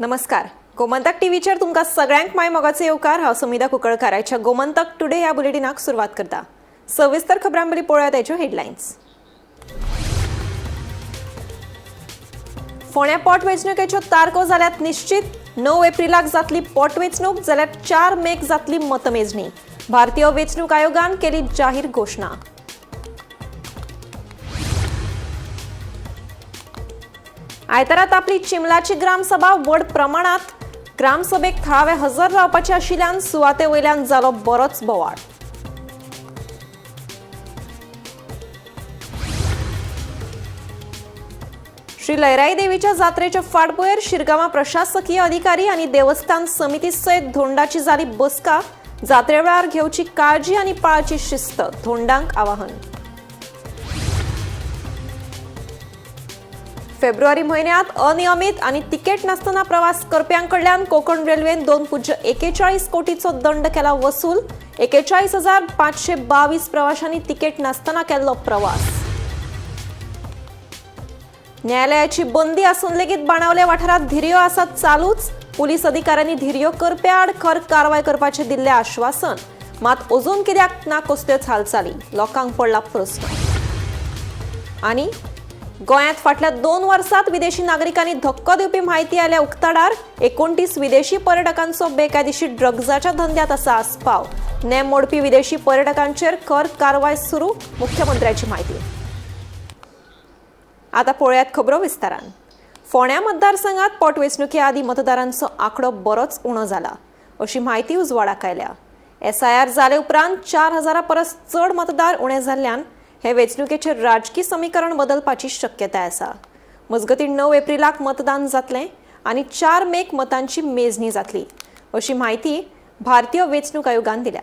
नमस्कार, गोमंतक टीव्हीचेर तुमकां सगळ्यांक माय मोगाचो येवकार. हांव सुमिधा कुंकळकाराच्या गोमंतक टुडे ह्या बुलेटिनाक सुरवात करता. सविस्तर खबरांबरी पळोवया ताच्यो हेडलायन्स. फोंड्या पोटवेंचणुकेच्यो तारखो जाल्यात निश्चित. 9 एप्रिलाक जातली पोटवेंचणूक, जाल्यार 4 मेक जातली मतमेजणी. भारतीय वेंचणूक आयोगान केली जाहीर घोशणा. आयतारा आपली चिमलाची ग्रामसभा व्हड प्रमाणात ग्रामसभेक थळावे हजर रावपाचे आशिल्ल्यान सुवाते वयल्यान जालो बरोच बोवाळ. श्री लयराई देवीच्या जात्रेच्या फाटभुंयेर शिरगांवां प्रशासकीय अधिकारी आनी देवस्थान समिती सयत धोंडाची जाली बसका. जात्रे वेळार घेवची काळजी आनी पाळची शिस्त, धोंडांक आवाहन. फेब्रुवारी म्हयन्यांत अनियमीत आनी तिकेट नासतना प्रवास करप्यांकडल्यान कोकण रेल्वेन 2.41 कोटीचो दंड केला वसूल. 41,522 प्रवाशांनी तिकेट नासतना केल्लो प्रवास. न्यायालयाची बंदी आसून लेगीत बाणावले वाठारांत धिरयो आसात चालूच. पुलीस अधिकाऱ्यांनी धिरयो करप्या आड खर कारवाय करपाचें दिल्लें आश्वासन, मात अजून कित्याक ना कसल्योच हालचाली, लोकांक पडला प्रस्न. आनी गोंयांत फाटल्या 2 वर्सांत विदेशी नागरिकांनी धक्को दिवपी म्हायती आयल्या उक्ताडार. 29 विदेशी पर्यटकांचो बेकायदेशीर ड्रग्जाच्या धंद्यात आसा आस्पाव. नेम मोडपी विदेशी पर्यटकांचेर खर कारवाय सुरू, मुख्यमंत्र्याची म्हायती. आता पळयात खबरो विस्तारान. फोंड्या मतदारसंघात पोटवेंचणुके आदीं मतदारांचो आंकडो बरोच उणो जाला अशी म्हायती उजवाडाक आयल्या. SIR जाले उपरांत 4,000 परस चड मतदार उणे जाल्ल्यान हे वेंचणुकेचें राजकी समीकरण बदलपाची शक्यताय आसा. मजगतीं 9 एप्रिलाक मतदान जातलें आनी 4 मेक मतांची मेजणी जातली अशी म्हायती भारतीय वेंचणूक आयोगान दिल्या.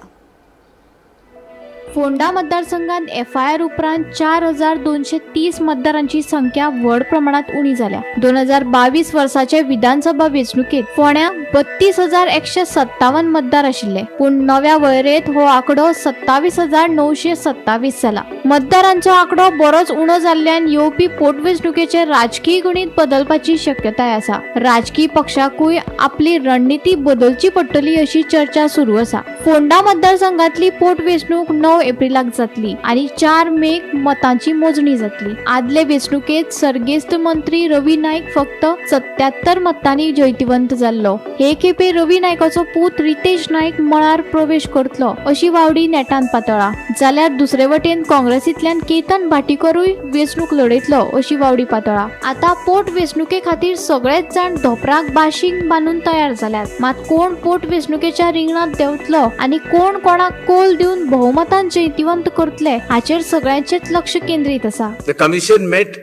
फोंडा मतदारसंघात FIR उपरांत 4,230 मतदारांची संख्या व्हड प्रमाणात उणी जाल्या. 2022 वर्साचे विधानसभा वेंचणुकेत फोंड्या 32,157 मतदार आशिल्ले, पूण नव्या वळेरेंत हो आंकडो 27,927 जाला. मतदारांचो आंकडो बरोच उणो जाल्ल्यान येवपी पोटवेंचणुकेचे राजकीय गणीत बदलपाची शक्यताय आसा. राजकीय पक्षाकूय आपली रणनिती बदलची पडटली अशी चर्चा सुरू आसा. फोंडा मतदारसंघातली पोटवेंचणूक 9 एप्रिलाक जातली आनी 4 मेक मतांची मोजणी जातली. आदले वेंचणुकेत सर्गेस्त मंत्री रवी नायक फक्त 77 मतांनी जैतिवंत जाल्लो. हे खेपे रवी नायकाचो पूत रितेश नायक मळार प्रवेश करतलो अशी वावडी नेटान पातळा, जाल्यार दुसरे वटेन काँग्रेसींतल्यान केतन भाटीकरूय वेंचणूक लढयतलो अशी वावडी पातळा. आता पोट वेंचणुके खातीर सगळेच जाण धोपराक बाशींग बांदून तयार जाल्यात, मात कोण पोट वेंचणुकेच्या रिंगणांत देंवतलो आनी कोण कोणाक कोल दिवन बहुमतान जैतिवंत करतले हाचेर सगळ्यांचेच लक्ष केंद्रीत आसा. The commission met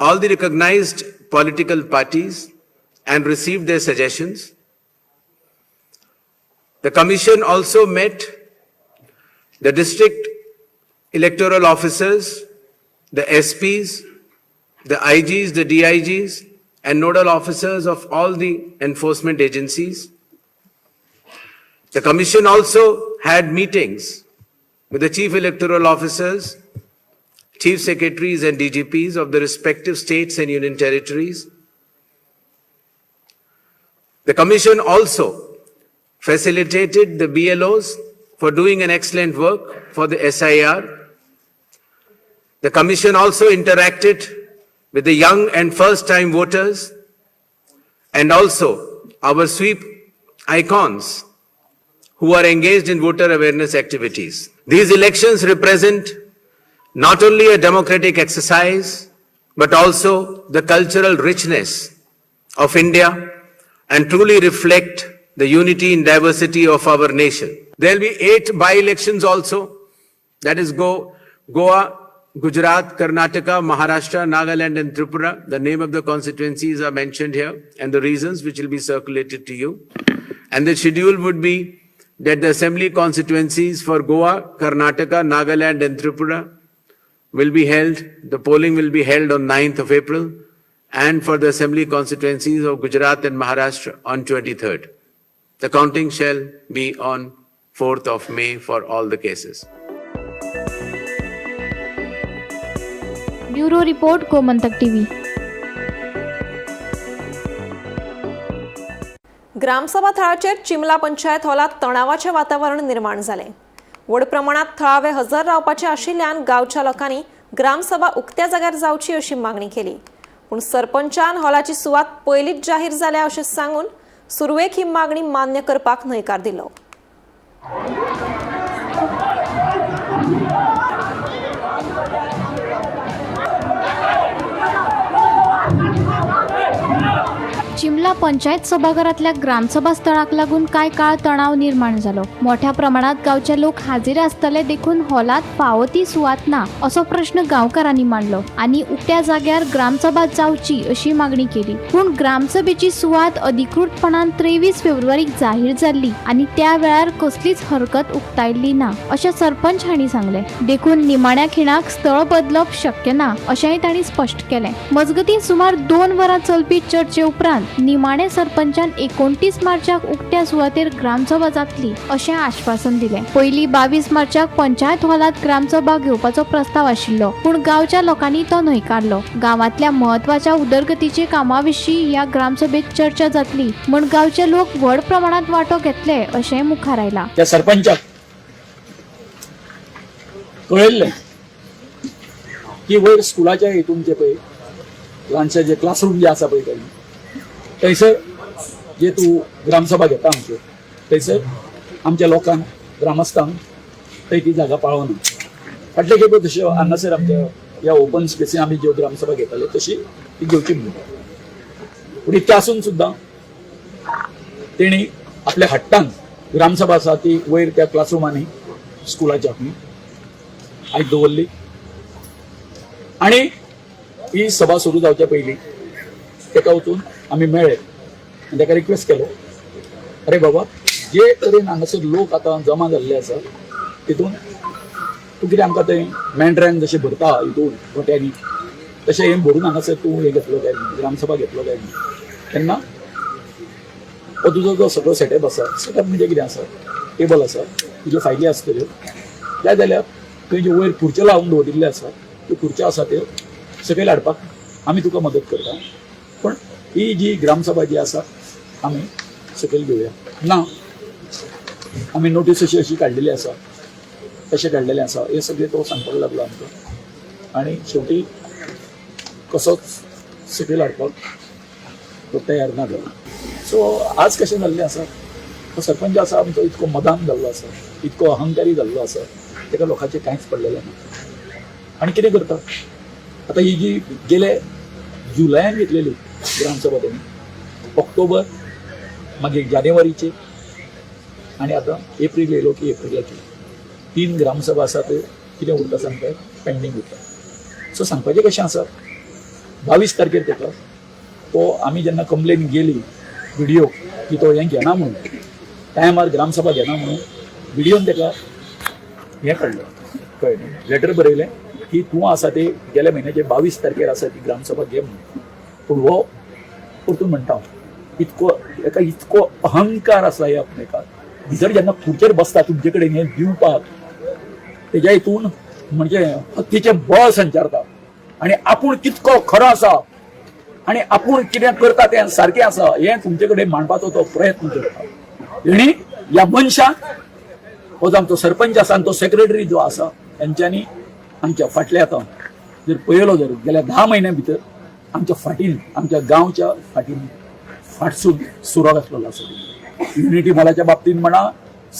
all the recognized political parties and received their suggestions. The commission also met the district electoral officers, the SPs, the IGs, the DIGs, and nodal officers of all the enforcement agencies. The commission also had meetings with the chief electoral officers, chief secretaries and DGPs of the respective states and union territories. The commission also facilitated the BLOs for doing an excellent work for the SIR. The commission also interacted with the young and first-time voters and also our sweep icons who are engaged in voter awareness activities. These elections represent not only a democratic exercise, but also the cultural richness of India and truly reflect the unity in diversity of our nation. There will be 8 by-elections also, that is Goa, Gujarat, Karnataka, Maharashtra, Nagaland and Tripura. The name of the constituencies are mentioned here and the reasons which will be circulated to you. And the schedule would be that the assembly constituencies for Goa, Karnataka, Nagaland and Tripura will be held, the polling will be held on 9th of April, and for the assembly constituencies of Gujarat and Maharashtra on 23rd. The counting shall be on 4th of May for all the cases. Bureau report, Gomantak TV. Gram sabha थळाचेर चिमला panchayat हॉलात तणावाचें वातावरण निर्माण जालें. व्हड प्रमाणात थळावे हजर रावपाचे आशिल्ल्यान गांवच्या लोकांनी ग्रामसभा उक्त्या जाग्यार जावची अशी मागणी केली. पूण सरपंचान हॉलाची सुवात पयलींच जाहीर जाल्या अशें सांगून सुरवेक ही मागणी मान्य करपाक न्हयकार दिलो. चिमला पंचायत सभाघरांतल्या ग्रामसभा स्थळाक लागून कांय काळ तणाव निर्माण जालो. मोठ्या प्रमाणात गांवचे लोक हाजीर आसतले देखून हॉलात फावो ती सुवात ना असो प्रश्न गांवकारांनी मांडलो आनी उक्त्या जाग्यार ग्रामसभा जावची अशी मागणी केली. पूण ग्रामसभेची सुवात अधिकृतपणान 23 फेब्रुवारीक जाहीर जाल्ली आनी त्या वेळार कसलीच हरकत उक्तायल्ली ना अशें सरपंच हांणी सांगलें. देखून निमाण्या खिणाक स्थळ बदलप शक्य ना अशेंय तांणी स्पश्ट केलें. मजगतीं सुमार 2 वरां चलपी चर्चे उपरांत निमाणे सरपंचान 29 मार्चाक उक्त्या सुवातेर ग्रामसभा जातली अशें आश्वासन दिलें. पयलीं 22 मार्चाक पंचायत हॉलांत ग्रामसभा घेवपाचो प्रस्ताव आशिल्लो, पूण गांवच्या लोकांनी तो न्हयकारलो. गांवांतल्या म्हत्वाच्या उदरगतीचे कामां विशीं ह्या ग्रामसभेत चर्चा जातली म्हूण गांवचे लोक व्हड प्रमाणांत वांटो घेतले अशें मुखार आयलां. त्या सरपंचाक कळयल्लें की वयर स्कुलाच्या हितून जे पळय ल्हानशे जे क्लासरूम जे आसा पळय थंयसर जे तूं ग्रामसभा घेता आमच्यो थंयसर आमच्या लोकांक ग्रामस्थांक थंय ती जागा पाळना. फाटले खेपे तश्यो हांगासर आमच्या ह्या ओपन स्पेसीन आमी ज्यो ग्रामसभा घेताले तशी ती घेवची म्हणून. पूण इतकें आसून सुद्दां तेणी आपल्या हट्टान ग्रामसभा आसा ती वयर त्या क्लासरुमांनी स्कुलाच्या आयज दवरली आनी ही सभा सुरू जावच्या पयलीं ताका वचून आमी मेळ्ळे आनी ताका रिक्वेस्ट केलो, अरे बाबा जे तरेन हांगासर लोक आतां जमा जाल्ले आसा तितून तूं कितें आमकां थंय मेंढऱ्यान जशें भरता हितून गोट्यांनी तशें हें भरून हांगासर तूं हें घेतलो काय न्ही, ग्रामसभा घेतलो काय न्ही. तेन्ना हो तुजो जो सगळो सेटअप आसा, सेटअप म्हणजे कितें आसा, टेबल आसा, तुज्यो फायली आसतल्यो, जाय जाल्यार थंय ज्यो वयर खुर्च्यो लावन दवरिल्ल्यो आसा त्यो खुर्च्यो आसा त्यो सकयल हाडपाक आमी तुका मदत करता, पण ही जी ग्रामसभा जी आसा आमी सकयल घेवया ना. आमी नोटीस अशी अशी काडलेली आसा, तशें काडलेलें आसा, हें सगळें तो सांगपाक लागलो आमकां आनी शेवटी कसोच सकयल हाडपाक तो तयार ना जालो. सो आज कशें जाल्लें आसा, तो सरपंच आसा आमचो इतको मदान जाल्लो आसा, इतको अहंकारी जाल्लो आसा, ताका लोकांचें कांयच पडलेलें ना. आनी कितें करता आतां ही जी गेले जुलयान घेतलेली ग्रामसभा तेणी ऑक्टोबर मागीर जानेवारीची आनी आतां एप्रील येयलो की एप्रिलाची 3 ग्रामसभा आसा त्यो कितें उरता सांगता, पेंडींग उरता. सो सांगपाचें कशें आसा, 22 तारखेर ताका तो आमी जेन्ना कंप्लेन गेली विडियो की तो हें घेना म्हणून, टायमार ग्रामसभा घेना म्हणून विडियोन ताका हें काडलें, कळ्ळें, लेटर बरयलें की तूं आसा ते गेल्या म्हयन्याचे 22 तारखेर आसा ती ग्रामसभा घे म्हणून. पूण हो परतून म्हणटा इतको एका इतको अहंकार आसा ह्या एका भितर जेन्ना खुर्चेर बसता तुमचे कडेन हें दिवपाक तेज्या हितून म्हणजे हत्तीचें बळ संचारता आनी आपूण कितको खरो आसा आनी आपूण कितें करता तें सारकें आसा हें तुमचे कडेन मांडपाचो तो प्रयत्न करता. आनी ह्या मनशाक हो जो आमचो सरपंच आसा आनी तो सेक्रेटरी जो आसा तेंच्यांनी आमच्या फाटल्या आतां जर पळयलो जर गेल्या 10 म्हयन्या भितर आमच्या फाटीन, आमच्या गांवच्या फाटीन फाटसून सुरो घातलेलो आसा. युनिटी मॉलाच्या बाबतीन म्हणा,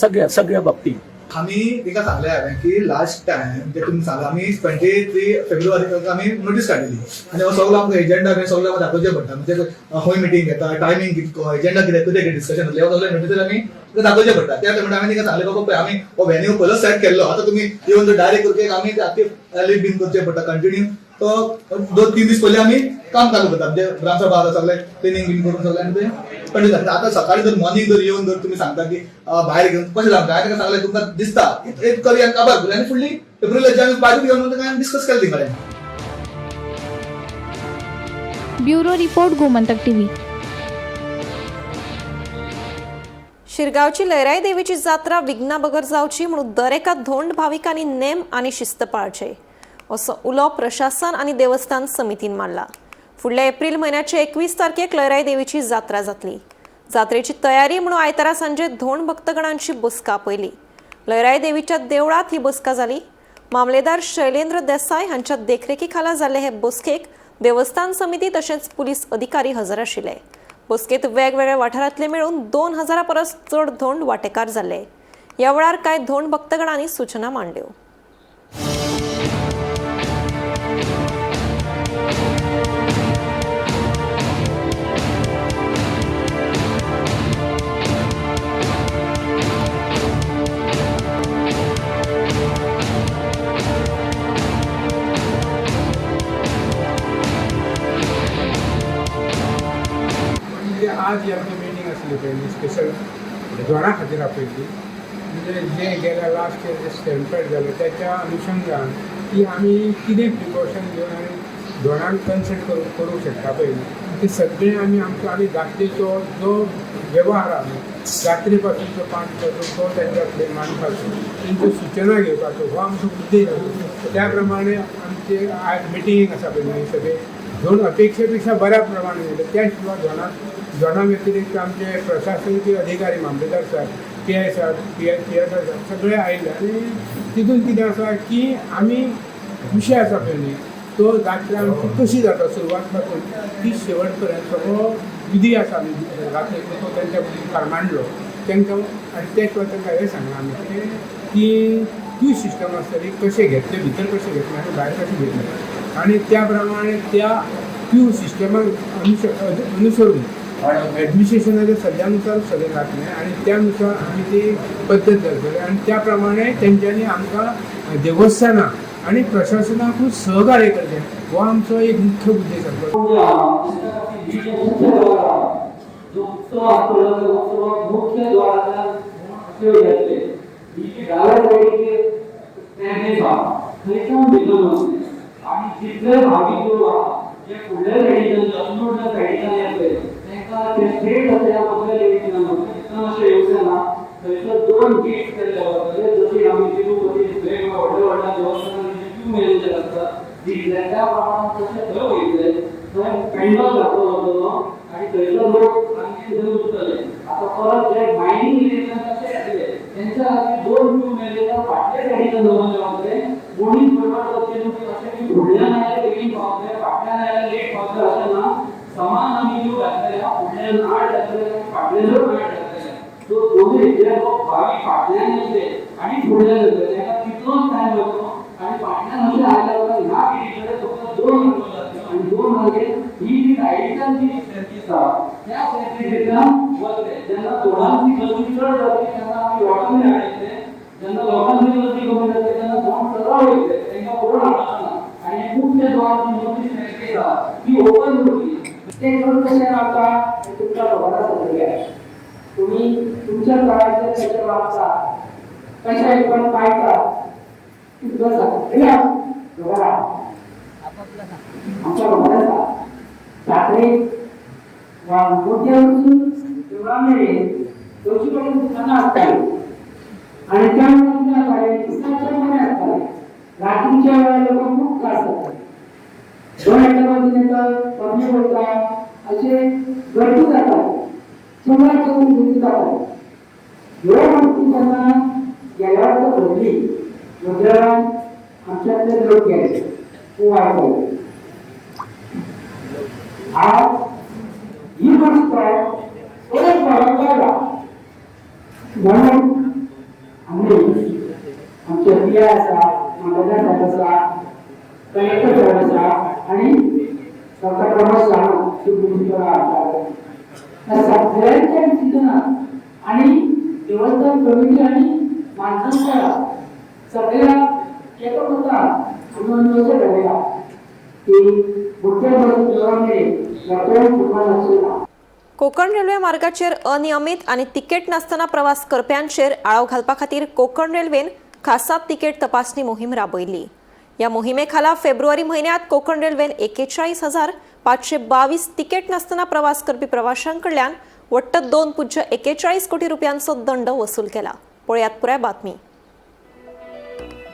सगळ्या सगळ्या बाबतीन. आमी ताका सांगलें हांवें की लास्ट टायम जे तुमी सांगला आमी 23 फेब्रुवारी आमी नोटीस काडलेली आनी हो सगलो आमकां एजेंडा बी सगलो आमकां दाखोवचें पडटा, म्हणजे खंय मिटींग घेता, टायमींग कितको, एजेंडा कितें कितें कितें डिस्कशन जातलें, हो सगळें नोटीसीर आमी ताका दाखोवचें पडटा. त्या टायमार हांवें ताका सांगलें, बाबा पळय आमी हो व्हेन्यू पयलोच सेट केल्लो, आतां तुमी येवन डायरेक्ट करचे आमी आख्खी लिफ्ट बीन करचें पडटा कंटिन्यू. तो 2-3 दीस पयलीं आमी काम चालू करता, म्हणजे ग्रामसभा आतां सगळें क्लिनींग बीन करून सगळें आनी तें कंटिन्यू जाता. आतां सकाळी जर मॉर्निंग जर येवन जर तुमी सांगता की भायर घेवन कशें जाता, हांवें ताका सांगलें तुमकां दिसता एक करूया आनी काबार करूया आनी फुडली एप्रिलाची आमी बाजू घेवन ताका डिस्कस केलें तिंगा कडेन. Bureau report, Gomantak TV. शिरगांवची लयराई देवीची जात्रा विघ्ना बगर जावची म्हणून दरेका धोंड भाविकांनी नेम आनी शिस्त पाळचे असो उलो प्रशासन आनी देवस्थान समितीन मारला. फुडल्या एप्रील म्हयन्याचे 21 तारखेक लयराई देवीची जात्रा जातली. जात्रेची तयारी म्हणून आयतारा सांजे धोंड भक्तगणांची बसका आपयली. लयराई देवीच्या देवळात ही बसका जाली. मामलेदार शैलेंद्र देसाय हांच्या देखरेखी खाला जाल्ले हे बसकेक देवस्थान समिती तशेंच पुलीस अधिकारी हजर आशिल्ले. बसकेत वेगवेगळ्या वाठारांतले मेळून 2000 परस चड धोंड वांटेकार जाल्ले. ह्या वेळार कांय धोंड भक्तगणांनी सूचना मांडल्यो. म्हणजे आज ही आमची मिटींग आसली पळय न्ही स्पेशल धोंडा खातीर आपयल्ली. म्हणजे जे गेल्या लास्ट इयर जे स्टॅम्पेड जालें त्याच्या अनुशंगान की आमी कितें प्रिकॉशन घेवन आनी धोंडांक कन्सल्ट करूंक शकता पळय न्ही, ते सगळें आमी आमचो आनी जात्रेचो जो वेव्हार आहा न्ही जात्रे पासून तो 5 पासून तो तेंच्या फुडें मांडपाचो, तेंच्यो सुचना घेवपाचो हो आमचो उद्देश आसा. त्या प्रमाणे आमचे आज मिटींग आसा पळय न्ही सगळे धोंड अपेक्षे पेक्षा बऱ्या प्रमाणे जाले. त्या शिवाय धोंडा व्यतिरिक्त आमचे प्रशासकीय अधिकारी मामलेदार साहेब, PI साहेब, PI साहेब सगळे आयले. आनी तितून कितें आसा की आमी विशय आसा पळय न्ही तो जात्रा आमची कशी जाता सुरवात पासून ती शेवट पर्यंत सगळो विधी आसा आमी जात्रेचो तो तेंच्या मुखार मांडलो तांकां. आनी त्या शिवाय तांकां हें सांगलां आमी की क्यू सिस्टम आसतली, कशें घेतले भितर कशें घेतलें आनी भायर कशें घेतलें आनी त्या प्रमाणे त्या क्यू सिस्टमाक अनुसरून एडमिनिस्ट्रेशनाच्या सल्ल्यानुसार सगळें जातलें आनी त्यानुसार आमी ती पद्दत धरतले आनी त्या प्रमाणे तेंच्यांनी आमकां देवस्थानां आनी प्रशासनाकूय सहकार्य करचें हो आमचो एक मुख्य उद्देश आसलो. जो उत्सव आसतलो त्या उत्सवाक मुख्य द्वारांतल्यान अशे घेतले ही डाव्या सायडीक स्टँडेज आहा थंयच्यान भितर वचले आनी जितले भावीक लोक आहा जे फुडल्या सायडीच्यान अखनूरच्या सायडीच्यान येतले तांकां ते स्ट्रेट अशें ह्या मदल्या लेडीच्यान वतले, तितून अशें येवचें ना. थंयसर 2 गेट्स केल्ले वतले, जशी आमी तिरुपती वेगवेगळ्या व्हडल्या व्हडल्या देवस्थानांनी जे क्यू मेरेन आसता दिसले त्या प्रमाणान तशें थंय वयतले. थंय पेंडल घातलो वतलो आनी थंयसर लोक सामके थंय उरतले. आतां परत जे मायनींग एरियेंतल्यान कशे येतले तेंच्या खातीर 2 क्यू मेरेन फाटल्या सायडीच्यान दवरले वतले. कोणीच गडबड करची न्हू की अशें की फुडल्यान आयल्यार बेगीन पावतले फाटल्यान आयल्यार लेट पावतले अशें ना. समान आमी क्यू घातलेले आहा, फुडल्यान 8 घातलेले फाटल्यान 8 घातलेले. सो दोनूय जे लोक भावीक फाटल्यान येतले आनी फुडल्यान येतले तांकां तितलोच टायम वतलो आनी फाटल्यान अशें आयल्या उपरांत ह्या गेटी कडेन फक्त 2 लागले आनी 2 मागीर ही जी सायडीच्यान जी स्टॅर्केस आहा त्या स्टॅर्केसींतल्यान वतले. जेन्ना धोंडांची गर्दी चड जातली तेन्ना आमी लोकांनी हाडयतले, जेन्ना लोकांची गर्दी कमी जातली तेन्ना धोंड सरळ वयतले, तांकां ओड हाडप ना. आनी मुख्य द्वार जी मोठी स्टॅर्केस आहा ती ओपन उरतली. ते करून कशें रावता हें तुमकां खबर आसा सगळ्यांक. तुमी तुमच्या तळाचेर कशें वागता कशें पण पायता तितलो सगळ्या खबर आहा, आमकां खबर आसा. जात्रेक वा मोठ्या वचून देवळा मेरेन 200 कडेन दुकानां आसतालीं आनी त्या दुकानां कडेन दिसाचे बरें आसतालें. रात्रीच्या वेळार लोकांक खूब त्रास जाताले. 2 एका बाजून येता पब्लीक वयता अशें गर्दी जाताली, सुरवात करून गर्दी जाताली. ह्यो गोश्टी जेन्ना गेल्या वर्सा घडली मंडळान आमच्यांतले लोक गेले खूब वायट जालें. आज ही गोष्ट परत वाडूंक लागला म्हणून आमी आमचे PI आसा, मामलेदार साहेब आसा, कलेक्टर साहेब आसा आनी डॉक्टर प्रमोद सावंत प्रिन्सिपल आमच्या ह्या सगळ्यांच्या डिसिजनाक आनी देवस्थान कमिटी आनी माणसांच्या सगळ्या एकमतान आमी अशें ठरयलां की मुख्य देवळा मेरेन फुटबॉल. कोकण रेल्वे मार्गाचेर अनियमीत आनी तिकेट नासतना प्रवास करप्यांचेर आळो घालपा खातीर कोकण रेल्वेन खासा तिकेट तपासणी मोहीम राबयली. ह्या मोहिमे खाला फेब्रुवारी म्हयन्यांत कोकण रेल्वेन 41,522 तिकेट नासतना प्रवास करपी प्रवाशांकडल्यान वट्ट 2.41 कोटी रुपयांचो दंड वसूल केला. पळयात पुराय बातमी.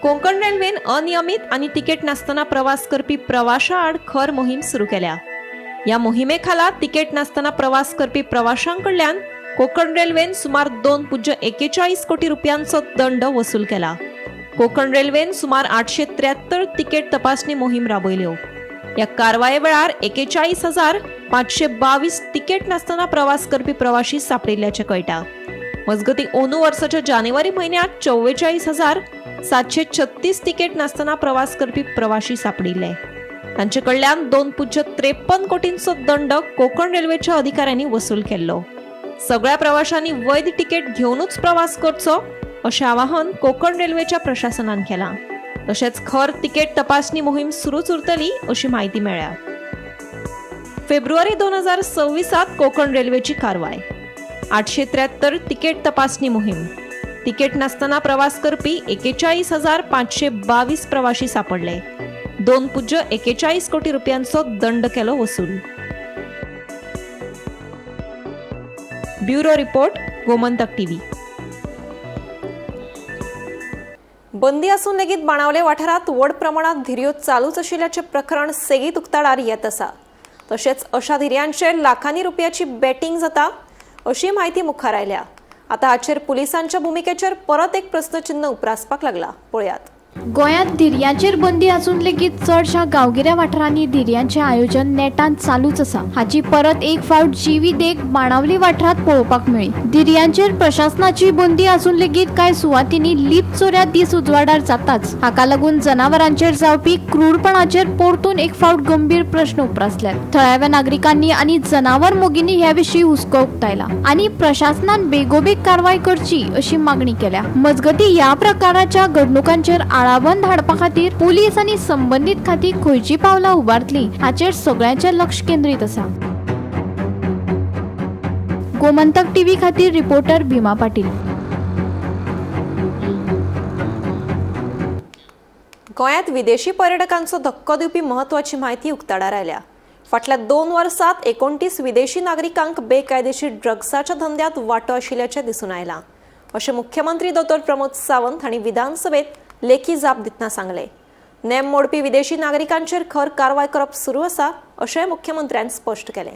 कोकण रेल्वेन अनियमीत आनी तिकेट नासतना प्रवास करपी प्रवाशां आड खर मोहीम सुरू केल्या. ह्या मोहिमे खाला तिकेट नासतना प्रवास करपी प्रवाशां कडल्यान कोकण रेल्वेन सुमार 2.41 कोटी रुपयांचो दंड वसूल केला. कोकण रेल्वेन सुमार 873 तिकेट तपासणी मोहीम राबयल्यो. ह्या कारवाये वेळार 41,522 तिकेट नासतना प्रवास करपी प्रवाशी सापडिल्ल्याचें कळटा. मजगतीं अंदू वर्साच्या जानेवारी म्हयन्यांत 44,736 तिकेट नासतना प्रवास करपी प्रवाशी सापडिल्ले. तांचे कडल्यान 2.53 कोटींचो दंड कोकण रेल्वेच्या अधिकाऱ्यांनी वसूल केल्लो. सगळ्या प्रवाशांनी वैध तिकेट घेवनूच प्रवास करचो अशें आवाहन कोकण रेल्वेच्या प्रशासनान केलां. तशेंच खर तिकेट तपासणी मोहीम सुरूच उरतली अशी म्हायती मेळ्ळ्या. फेब्रुवारी 2026 कोकण रेल्वेची कारवाय. 873 तिकेट तपासणी मोहीम. तिकेट नासतना प्रवास करपी 41,522 प्रवाशी सापडले. 2.41 कोटी रुपयांचो दंड केलो वसूल. Bureau report, Gomantak TV. बंदी असून लेगीत बाणावले वाठारांत व्हड प्रमाणात धिरयो चालूच आशिल्ल्याचें प्रकरण सेगीत उक्ताडार येत आसा. तशेंच अशा धिरयांचेर लाखांनी रुपयाची बॅटिंग जाता अशी म्हायती मुखार आयल्या. आतां हाचेर पुलिसांच्या भुमिकेचेर परत एक प्रस्नचिन्ह उप्रासपाक लागला. पळयात. गोंयांत धिरयांचेर बंदी आसून लेगीत चडशा गांवगिऱ्या वाठारांनी धिरयांचें आयोजन नेटान चालूच आसा. हाची परत एक फावट जिवी देख बाणावली वाठारांत पळोवपाक मेळ्ळी. धिरयांचेर प्रशासनाची बंदी आसून लेगीत कांय सुवातींनी लीप चोऱ्या दीस उजवाडार जाताच. हाका लागून जनावरांचेर जावपी क्रूरपणाचेर परतून एक फावट गंभीर प्रश्न उप्रासल्यात. थळाव्या नागरिकांनी आनी जनावर मोगींनी ह्या विशीं हुस्को उक्तायला आनी प्रशासनान बेगोबेग कारवाय करची अशी मागणी केल्या. मजगतीं ह्या प्रकाराच्या घडणुकांचेर आळाबंद हाडपा खातीर पुलीस आनी संबंदीत खाती खंयची पावलां उबारतली हाचेर सगळ्यांचें लक्ष केंद्रीत आसा. गोमंतक टीव्ही खातीर रिपोर्टर भीमा पाटील. गोंयांत विदेशी पर्यटकांचो धक्को दिवपी म्हत्वाची म्हायती उक्ताडार आयल्या. फाटल्या 2 वर्सांत 29 विदेशी नागरिकांक बेकायदेशीर ड्रग्साच्या धंद्यांत वांटो आशिल्ल्याचें दिसून आयलां अशें मुख्यमंत्री दोतोर प्रमोद सावंत हांणी विधानसभेत लेखी जाप दितना सांगलें. नेम मोडपी विदेशी नागरिकांचेर खर कारवाय करप सुरू आसा अशेंय मुख्यमंत्र्यान स्पश्ट केलें.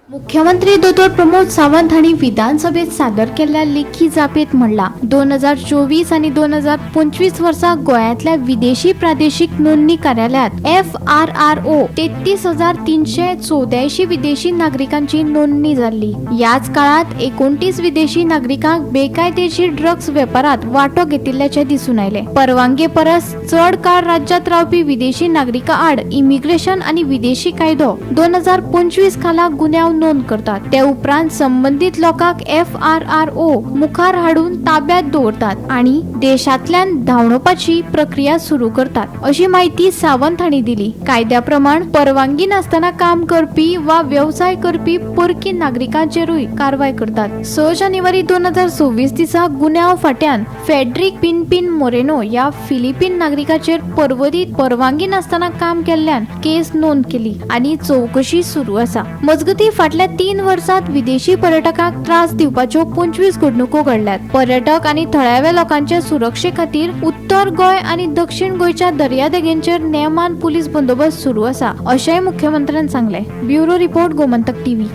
मुख्यमंत्री दोतोर प्रमोद सावंत हांणी विधानसभेत सादर केल्ल्या लेखी जापेत म्हणलां, 2024 आनी 2025 वर्सा गोंयांतल्या विदेशी प्रादेशीक नोंदणी कार्यालयांत FRRO 33,384 विदेशी नागरिकांची नोंदणी जाल्ली. ह्याच काळांत 29 विदेशी नागरिकांक बेकायदेशीर ड्रग्स वेपारांत वांटो घेतिल्ल्याचें दिसून आयलें. परवानगे परस चड काळ राज्यांत रावपी विदेशी नागरिकां आड इमिग्रेशन आनी विदेशी कायदो 2025 खाला गुन्यांव नोंद करतात. ते उपरांत संबंदीत लोकांक FRRO मुखार हाडून ताब्यात दवरतात आनी देशांतल्यान धांवडोवपाची प्रक्रिया सुरू करतात अशी म्हायती सावंत हांणी दिली. कायद्या प्रमाण परवानगी नासतना काम करपी वा वेवसाय करपी परकी नागरिकांचेरूय कारवाय करतात. 6 जानेवारी 2026 दिसा गुन्यांव फांट्यान फेड्रिक पिनपिन मोरेनो ह्या फिलिपीन नागरिकाचेर पर्वरीत परवानगी नासतना काम केल्ल्यान केस नोंद केली आनी चवकशी सुरू आसा. मजगतीं फाटल्या 3 वर्सांत विदेशी पर्यटकांक त्रास दिवपाच्यो 25 घडणुको घडल्यात. पर्यटक आनी थळाव्या लोकांचे सुरक्षे खातीर उत्तर गोंय आनी दक्षिण गोंयच्या दर्यादेगेंचेर नेमान पुलीस बंदोबस्त सुरू आसा अशेंय मुख्यमंत्र्यान सांगलें. Bureau report, Gomantak TV.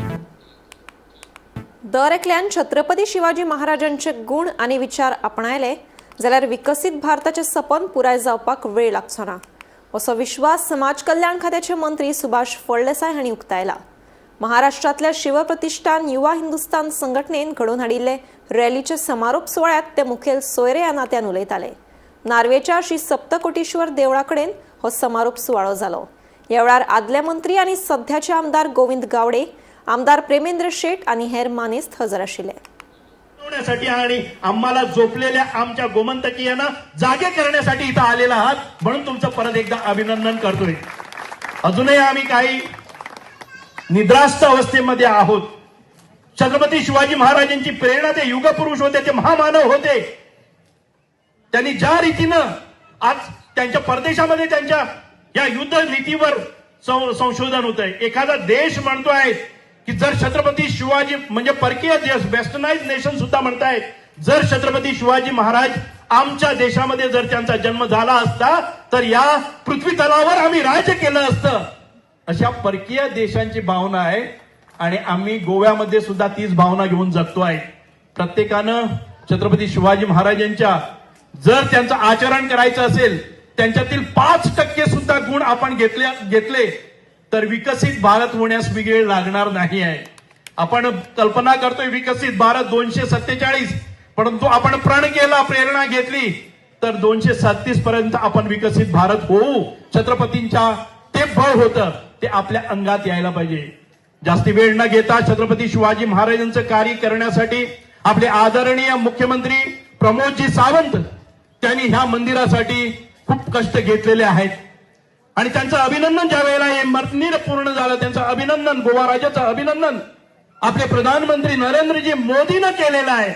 दर एकल्यान छत्रपती शिवाजी महाराजांचे गुण आनी विचार आपणायले जाल्यार विकसीत भारताचें सपन पुराय जावपाक वेळ लागचो ना असो विश्वास समाज कल्याण खात्याचे मंत्री सुभाष फळदेसाय हांणी उक्तायला. महाराष्ट्रांतल्या शिवप्रतिष्ठान युवा हिंदुस्तान संघटनेन घडोवन हाडिल्ले रॅलीच्या समारोप सुवाळ्यात ते मुखेल सोयरे ह्या नात्यान उलयताले. नार्वेच्या श्री सप्तकोटेश्वर देवळा कडेन हो समारोप सुवाळो जालो. ह्या वेळार आदले मंत्री आनी सध्याचे आमदार गोविंद गावडे, आमदार प्रेमेंद्र शेट आनी हेर मानेस्त हजर आशिल्ले. आणि आम्हाला झोपलेल्या आमच्या गोमंतकीयांना जागे करण्यासाठी इथं आलेला आहात म्हणून तुमचं परत एकदा अभिनंदन करतोय. अजूनही आम्ही काही निद्रास्त अवस्थेमध्ये आहोत. छत्रपती शिवाजी महाराजांची प्रेरणा, ते युगपुरुष होते, ते महामानव होते. त्यांनी ज्या रीतीनं आज त्यांच्या परदेशामध्ये त्यांच्या या युद्ध नीतीवर संशोधन होत आहे. एखादा देश म्हणतो आहे की जर छत्रपती शिवाजी म्हणजे परकीय देश, वेस्टर्नाइज नेशन सुद्धा म्हणतायत, जर छत्रपती शिवाजी महाराज आमच्या देशामध्ये जर त्यांचा जन्म झाला असता तर या पृथ्वी तलावर आम्ही राज्य केलं असतं. अशा परकीय देशांची भावना आहे आणि आम्ही गोव्यामध्ये सुद्धा तीच भावना घेऊन जगतो आहे. प्रत्येकानं छत्रपती शिवाजी महाराजांच्या जर त्यांचं आचरण करायचं असेल, त्यांच्यातील 5% सुद्धा गुण आपण घेतले तर विकसित भारत होण्यास वेळ लागणार नाही आहे. आपण कल्पना करतोय विकसित भारत 247, परंतु आपण प्रण केला, प्रेरणा घेतली तर 237 पर्यंत आपण विकसित भारत होऊ. छत्रपतींच्या ते बळ होतं, ते आपल्या अंगात यायला पाहिजे. जास्ती वेळ न घेता छत्रपती शिवाजी महाराजांचं कार्य करण्यासाठी आपले आदरणीय मुख्यमंत्री प्रमोदजी सावंत त्यांनी ह्या मंदिरासाठी खूप कष्ट घेतलेले आहेत आणि त्यांचं अभिनंदन ज्या वेळेला हे मंदिर पूर्ण झालं, त्यांचं अभिनंदन, गोवा राज्याचं अभिनंदन आपले प्रधानमंत्री नरेंद्रजी मोदीनं केलेलं आहे.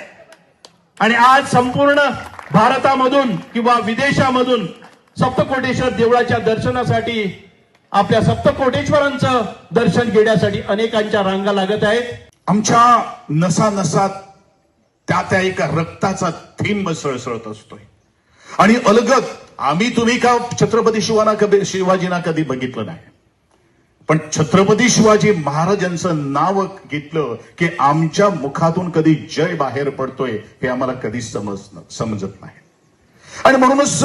आणि आज संपूर्ण भारतामधून किंवा विदेशामधून सप्तकोटेश्वर देवळाच्या दर्शनासाठी, आपल्या सप्तकोटेश्वरांचं दर्शन घेण्यासाठी अनेकांच्या रांगा लागत आहेत. आमच्या नसानसात त्या त्या एका रक्ताचा थेंब सळसळत असतोय आणि अलगद आम्ही तुम्ही का छत्रपती शिवाजींना कधी बघितलं नाही, पण छत्रपती शिवाजी महाराजांचं नाव घेतलं की आमच्या मुखातून कधी जय बाहेर पडतोय हे आम्हाला कधीच समजत नाही. आणि म्हणूनच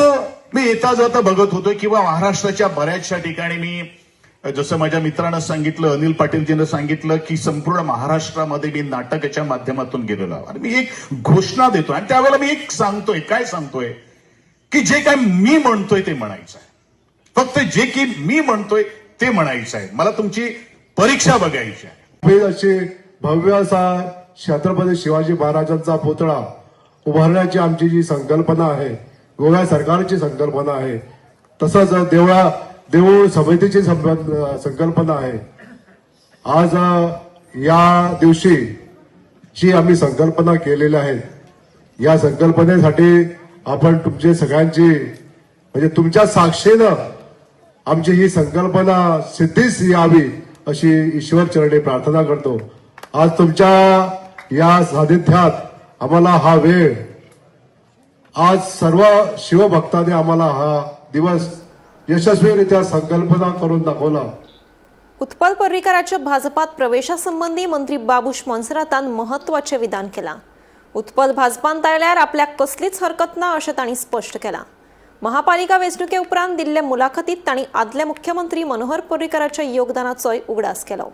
मी येता जाता बघत होतो किंवा महाराष्ट्राच्या बऱ्याचशा ठिकाणी मी, जसं माझ्या मित्रानं सांगितलं, अनिल पाटीलजीनं सांगितलं की संपूर्ण महाराष्ट्रामध्ये मी नाटकाच्या माध्यमातून गेलेलो आहे आणि मी एक घोषणा देतो आणि त्यावेळेला मी एक सांगतोय, काय सांगतोय की जे काय मी म्हणतोय ते म्हणायचं आहे, फक्त जे की मी म्हणतोय ते म्हणायचं आहे. मला तुमची परीक्षा बघायची आहे. अशी भव्य असा छत्रपती शिवाजी महाराजांचा पुतळा उभारण्याची आमची जी संकल्पना आहे, गोव्या सरकारची संकल्पना आहे, तसंच देऊळ समितीची संकल्पना आहे. आज या दिवशी जी आम्ही संकल्पना केलेली आहे, या संकल्पनेसाठी आपण तुमचे सगळ्यांची म्हणजे तुमच्या साक्षीनं आमची ही संकल्पना सिद्धीस यावी अशी ईश्वरचरणी प्रार्थना करतो. आज तुमच्या या सानिध्यात आम्हाला हा वेळ, आज सर्व शिवभक्तांनी आम्हाला हा दिवस यशस्वीरित्या संकल्पना करून दाखवला. उत्पल पर्रीकराच्या भाजपात प्रवेशासंबंधी मंत्री बाबूश मोन्सेरातान महत्वाचे विधान केला. उत्पल भाजपांत आयल्यार आपल्याक कसलीच हरकत ना अशें तांणी स्पश्ट केलां. महापालिका वेंचणुके उपरांत दिल्ले मुलाखतीत तांणी आदले मुख्यमंत्री मनोहर पर्रीकराच्या योगदानाचोय उगडास केलो.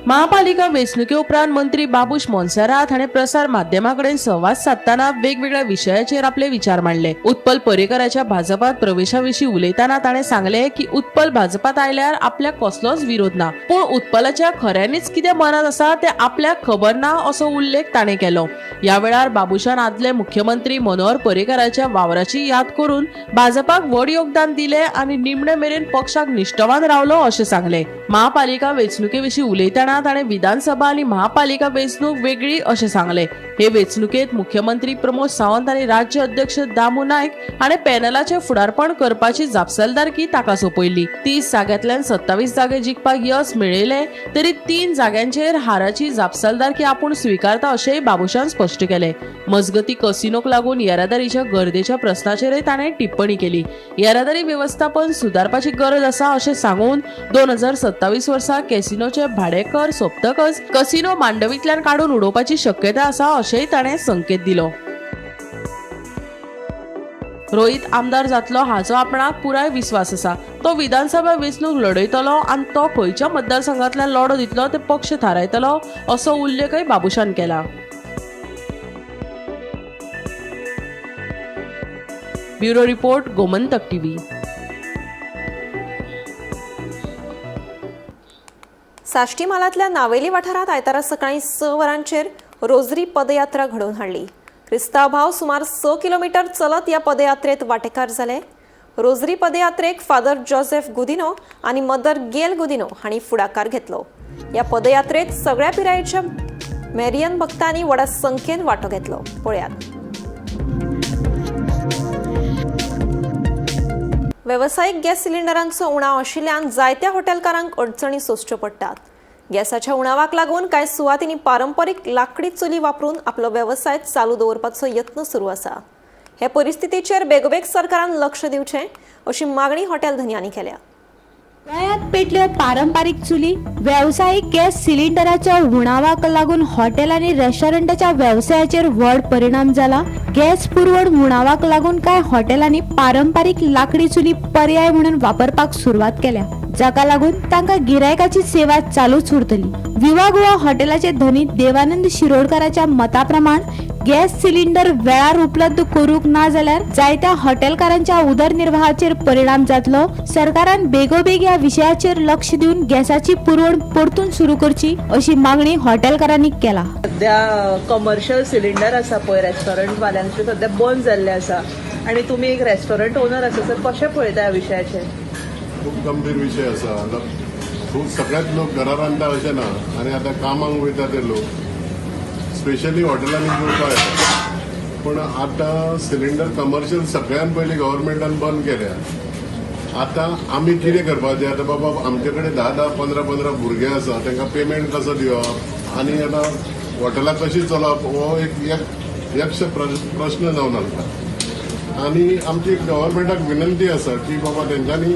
महापालिका वेंचणुके उपरांत मंत्री बाबूश मोन्सेरात हाणें प्रसार माध्यमां कडेन संवाद सादतना वेगवेगळ्या विशयाचेर आपले विचार मांडले. उत्पल पर्रीकराच्या भाजपात प्रवेशा विशीं उलयतना ताणें सांगलें की उत्पल भाजपात आयल्यार आपल्याक कसलोच विरोध ना, पूण उत्पलाच्या खऱ्यांनीच कितें मनांत आसा तें आपल्याक खबर ना असो उल्लेख ताणें केलो. ह्या वेळार बाबूशान आदले मुख्यमंत्री मनोहर पर्रीकराच्या वावराची याद करून भाजपाक व्हड योगदान दिलें आनी निमणे मेरेन पक्षाक निश्ठवान रावलो अशें सांगलें. महापालिका वेंचणुके विशीं उलयतना ताणें विधानसभा आनी महापालिका वेंचणूक वेगळी अशें सांगलें. हे वेंचणुकेत मुख्यमंत्री प्रमोद सावंत आनी राज्य अध्यक्ष दामू नायक हाणें पॅनलाचें फुडारपण करपाची जापसालदारकी ताका सोंपयल्ली. 30 जाग्यांतल्यान 27 जागे जिखपाक यश मेळयलें तरी 3 जाग्यांचेर हाराची जापसालदारकी आपूण स्विकारता अशेंय बाबूशान स्पश्ट केलें. मजगती कसिनोक लागून येरादारीच्या गर्देच्या प्रस्नाचेरय ताणें टिप्पणी केली. येरादारी वेवस्थापन सुदारपाची गरज आसा अशें सांगून 2027 वर्सा कॅसिनोचे भाडेकर सोंपतकच कसिनो मांडवींतल्यान काडून उडोवपाची शक्यता आसा अशेंय ताणें संकेत दिलो. रोहित आमदार जातलो हाचो आपणाक पुराय विस्वास आसा. तो विधानसभा वेंचणूक लढयतलो आनी तो खंयच्या मतदारसंघांतल्यान लढो दितलो ते पक्ष थारायतलो असो उल्लेखय बाबूशान केला. Bureau report, Gomantak TV. Sashti म्हालांतल्या नावेली वाठारांत आयतारा सकाळीं 6 वरांचेर रोजरी पदयात्रा घडोवन हाडली. क्रिस्तांव भाव सुमार 6 किलोमिटर चलत ह्या पदयात्रेत वांटेकार जाले. रोजरी पदयात्रेक फादर जोसेफ गुदिनो आनी मदर गेल गुदिनो हांणी फुडाकार घेतलो. ह्या पदयात्रेत सगळ्या पिरायेच्या मेरियन भक्तांनी व्हडा संख्येन वांटो घेतलो. पळयात. वेवसायीक गॅस सिलिंडरांचो उणाव आशिल्ल्यान जायत्या हॉटेलकारांक अडचणी सोंसच्यो पडटात. गॅसाच्या उणावाक लागून कांय सुवातींनी पारंपरीक लाकडी चुली वापरून आपलो वेवसाय चालू दवरपाचो यत्न सुरू आसा. हे परिस्थितीचेर बेगोबेग सरकारान लक्ष दिवचें अशी मागणी हॉटेल धनयांनी केल्या. गोंयांत पेटल्यो पारंपारीक चुली. वेवसायीक गॅस सिलिंडराच्या उणावाक लागून हॉटेल आनी रेस्टॉरंटाच्या वेवसायाचेर व्हड परिणाम जाला. गॅस पुरवण उणावाक लागून कांय हॉटेलांनी पारंपारीक लाकडी चुली पर्याय म्हणून वापरपाक सुरवात केल्या, जाका लागून तांकां गिरायकाची सेवा चालूच उरतली. विवा गोवा हॉटेलाचे धनी देवानंद शिरोडकाराच्या मता प्रमाण गॅस सिलिंडर वेळार उपलब्ध करूंक ना जाल्यार जायत्या हॉटेलकारांच्या उदरनिर्वाहाचेर परिणाम जातलो. सरकारान बेगोबेग ह्या विशयाचेर लक्ष दिवन गॅसाची पुरवण परतून सुरू करची अशी मागणी हॉटेलकारांनी केला. सध्या कमर्शियल सिलिंडर आसा पळय रेस्टॉरंट वाल्यांचे सध्या बंद जाल्ले आसा आनी तुमी एक रेस्टॉरंट ओनर आसा, सर कशें पळयता ह्या विशयाचेर? खूब गंभीर विशय आसा. खूब सगळ्याच लोक घरा रांदता अशें ना आनी आतां कामाक वयता ते लोक स्पेशली हॉटेलांनी जेवपाक येता. पूण आतां सिलिंडर कमर्शियल सगळ्यान पयलीं गव्हर्मेंटान बंद केल्या. आतां आमी कितें करपाचें? आतां बाबा आमचे कडेन 10 10 15 15 भुरगे आसा, तांकां पेमेंट कसो दिवप आनी आतां हॉटेलां कशी चलोवप हो एक यक्ष प्रश्न जावन आसा. आनी आमची गव्हर्मेंटाक विनंती आसा की बाबा तेंच्यांनी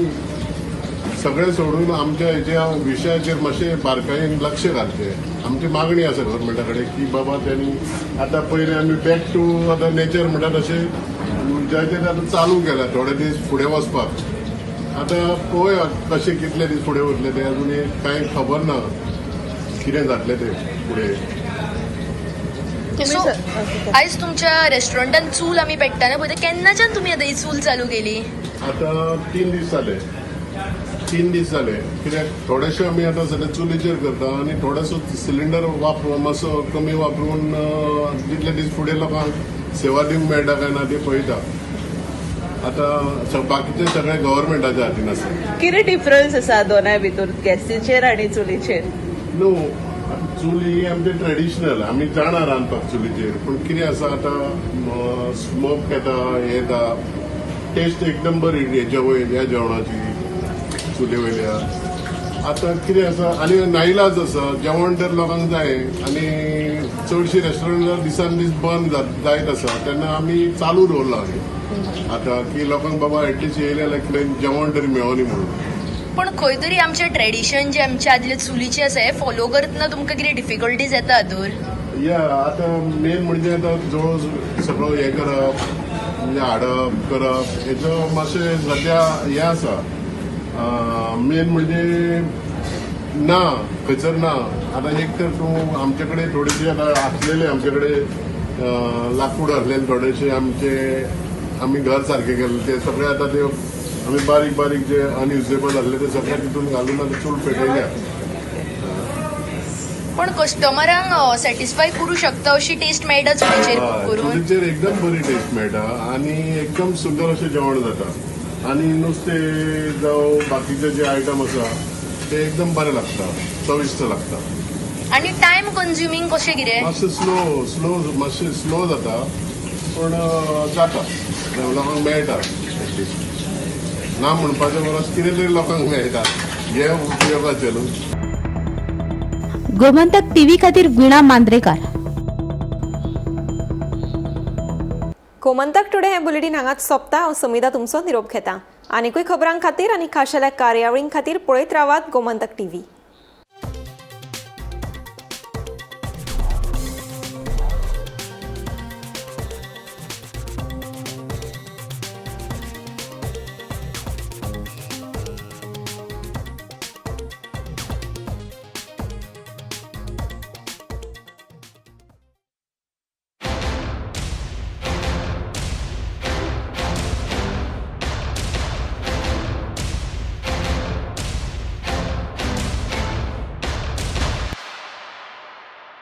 सगळें सोडून आमच्या हेच्या विशयाचेर मातशें बारकायेन लक्ष घालचें. आमची मागणी आसा गव्हर्मेंटा कडेन की बाबा त्यांनी आतां पयलीं आमी बॅक टू आतां नेचर म्हणटा तशें जायते आतां चालू केला थोडे दीस फुडें वचपाक. आतां पळोवया कशें कितले दीस फुडें वतले ते, अजून कांय खबर ना कितें जातलें तें फुडें. सो आयज तुमच्या रेस्टॉरंटान चूल आमी पेट्टाना पळयता, केन्नाच्यान तुमी आतां ही चूल चालू केली? आतां 3 दीस जाले. 3 दीस जाले. कित्याक थोडेशे आमी आतां सद्या चुलीचेर करता आनी थोडेसो सिलिंडर वापरून मातसो कमी वापरून जितले दीस फुडें लोकांक सेवा दिवंक मेळटा काय ना ते पळयता. आतां बाकीचे सगळे गव्हर्मेंटाच्या हातीन आसा. कितें डिफरन्स आसा दोनाय भितर, गॅसीचेर आनी चुलीचेर? न्हू, चूल ही आमचे ट्रेडिशनल, आमी जाणा रांदपाक चुलीचेर. पूण कितें आसा आतां स्मोक येता, हें येता, टेस्ट एकदम बरी हेच्या वयर ह्या जेवणाची चुली वयल्या. आतां कितें आसा आनी नाईलाज आसा, जेवण तर लोकांक जाय आनी चडशीं रेस्टॉरंटां दिसान दीस बंद जायत आसा, तेन्ना आमी चालू दवरला आतां की लोकांक बाबा एटलिस्ट येयले जाल्यार कितें जेवण तरी मेळोनी म्हणून. पूण खंय तरी आमचें ट्रेडिशन जें आमचे आदले चुलीचें आसा हें फॉलो करतना तुमकां कितें डिफिकल्टीज येता हातूर? या आतां मेन म्हणजे आतां जवळ सगळो हें करप म्हणजे हाडप करप हेचो मातशें सद्या हें आसा. मेन म्हणजे ना खंयसर ना. आतां एक तर तूं आमचे कडेन थोडेशे आतां आसलेले आमचे कडेन लाकूड आसलेले थोडेशे आमचे आमी घर सारकें केल्ले ते सगळे आतां ते आमी बारीक बारीक जे अनयुजेबल आसले ते सगळे तितून घालून आतां चूल पेटयल्या. पण कस्टमरांक सॅटिस्फाय करूं शकता अशी टेस्ट मेळटा चुलीचेर करून? चुलीचेर एकदम बरी टेस्ट मेळटा आनी एकदम सुंदर अशें जेवण जाता आनी नुस्तें जावं बाकीचे जे आयटम आसा ते एकदम बरें लागता, चविश्ट लागता. आनी टायम कन्ज्युमींग कशें कितें? मातशें स्लो स्लो मातशें स्लो जाता पूण जाता, लोकांक मेळटा एटलिस्ट. ना म्हणपाचें परस कितें तरी लोकांक मेळटा हें उपयोगाचें न्हू. गोमंतक टीव्ही खातीर वीणा मांद्रेकार. गोमंतक टुडे हें बुलेटीन हांगाच सोंपता. हांव समिता तुमचो निरोप घेता. आनीकूय खबरां खातीर आनी खाशेल्या कार्यावळीं खातीर पळयत रावात गोमंतक टीव्ही.